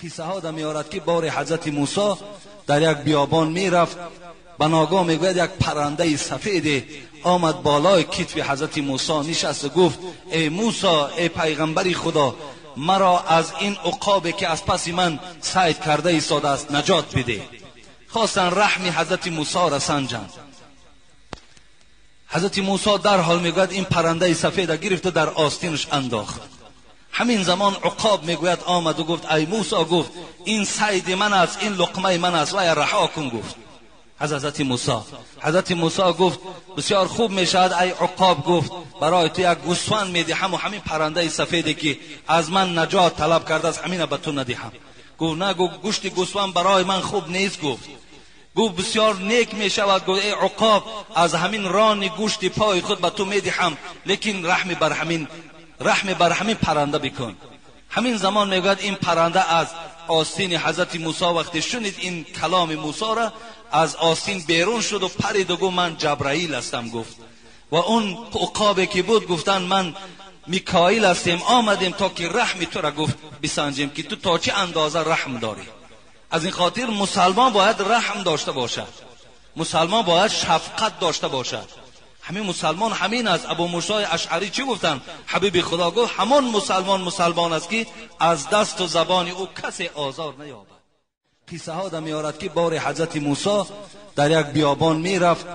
Қиссаҳо да меорад, ки бори ҳазрати Мусо дар як биёбон мерафт. Ба ногоҳ, мегӯяд, як паррандаи сафеде омад, болои китфи ҳазрати Мусо нишаст, гуфт: «Эй Мусо, эй пайғамбари Худо, маро аз ин уқобе, ки аз паси ман сайд карда истодааст, наҷот бидеҳ». Хостанд раҳми ҳазрати Мусоро санҷанд. Ҳазрати Мусо дарҳол, мегӯяд, ин паррандаи сафеда гирифта, дар остинаш андохт. Ҳамин замон уқоб, мегӯяд, омаду гуфт: «Ай Мусо, — гуфт, — ин сайди ман аст, ин луқмаи ман аст, вая раҳо кун», гуфт аз ҳазрати Мусо. Ҳазрати Мусо гуфт: «Бисёр хуб мешавад, ай уқоб, — гуфт, — барои ту як гӯсфанд медиҳаму ҳамин паррандаи сафеде, ки аз ман наҷот талаб кардааст, ҳамина ба ту надиҳам», гуфт. «На, — гуфт, — гӯшти гӯсфанд барои ман хуб нест», гуфт. Гуфт: «Бисёр нек мешавад, — гуфт, — эй уқоб, аз ҳамин рони гӯшти пои худ ба ту медиҳам, лекин раҳми бар ҳамин парранда бикун». Ҳамин замон, мегӯяд, ин парранда аз остини ҳазрати Мусо вақте шунид ин каломи Мусоро, аз остин берун шуду париду гуфт: «Ман Ҷабраил ҳастам», гуфт. Ва он уқобе ки буд, гуфтанд: «Ман Микоил ҳастем, омадем то ки раҳми тура, — гуфт, — бисанҷем, ки ту то чӣ андоза раҳм дорӣ». Аз ин хотир мусалмон бояд раҳм дошта бошад, мусалмон бояд шафқат дошта бошад. Ҳамин мусалмон ҳамин аст. Абу Мусои Ашъарӣ чӣ гуфтанд? Ҳабиби Худо гуфт: «Ҳамон мусалмон мусалмон аст, ки аз дасту забони ӯ касе озор наёбад». Қиссаҳо да меорад, ки бори ҳазрати Мусо дар як биёбон мерафт.